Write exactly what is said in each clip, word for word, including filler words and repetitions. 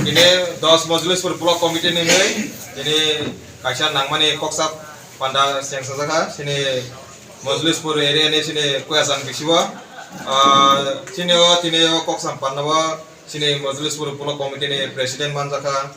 Tini dos Mojlispur Block Committee ni hwnwi tini kaisa nangmani koksa panda chengsajakha chini Mojlispur area ni chini Koyajang bisio. Ah, chini o tini o koksa panda o chini Mojlispur Block Committee ni President manjakha,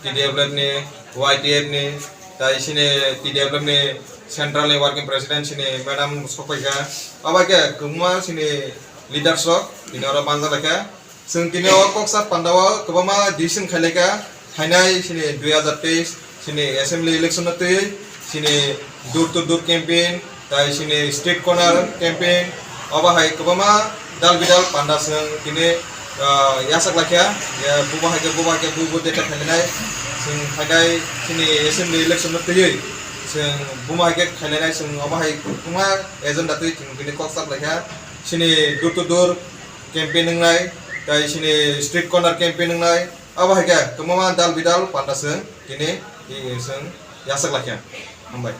T D F L F ni, Y T F ni, tai chini T D F L F ni Central ni Working President chini Madam sokpaikha. Abo khe kwbangma chini leaders rok tini oro manjalaikha. Chwng tini o koksa panda o kwbangma decision khailaikha, phainai chini dui hazar teis chini assembly election no twiwi chini door to door campaign, tai chini street corner campaign, obo hai kwbangma dal bidal panda chwng tini, ah, yachak laikha. Ya, bubo hai khe, bubo hai khe, bubo deta khailainai chwng phainai chini assembly election no twiwi chwng bumo hai khe khailainai chwng obo hai kwbangma agenda twi chwng tini koksa laikha. Chini door to door campaign wngnai, tai chini street corner campaign wngnai, abo hai khe kwbangma dal bidal panda chwng tini, i, chwng yachak laikha. Hambai.